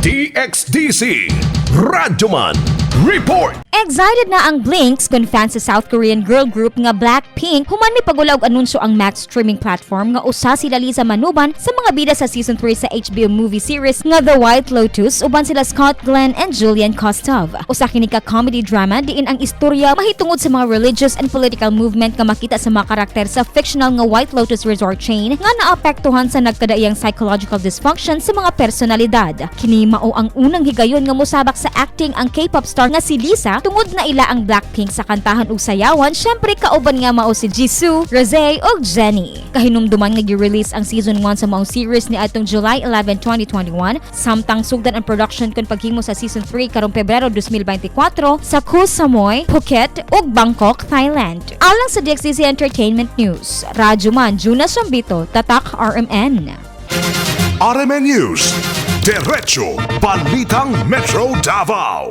DXDC Radyoman Report. Excited na ang Blinks kung fans sa South Korean girl group nga Blackpink human mipagula og anunsyo ang Max streaming platform nga usa sila Lisa manuban sa mga bida sa season 3 sa HBO movie series nga The White Lotus uban sila Scott Glenn and Julian Kostov. Usa kini ka comedy drama diin ang istorya mahitungod sa mga religious and political movement nga makita sa mga karakter sa fictional nga White Lotus Resort chain nga naapektuhan sa nagkadaiyang psychological dysfunction sa mga personalidad. Kini mao ang unang higayon nga mosabak sa acting ang K-pop star nga si Lisa tungod na ila ang Blackpink sa kantahan ug sayawan, syempre kauban nga mao si Jisoo, Rosé ug Jennie. Kahinumduman nga gi-release ang season 1 sa maong series ni atong July 11, 2021, samtang sugdan ang production kon paghimo sa season 3 karong Pebrero 2024 sa Koh Samui, Phuket ug Bangkok, Thailand. Alang sa DXDC Entertainment News, Radyoman Juna Sambito, Tatak RMN. RMN News. Diretso Balitang Metro Davao.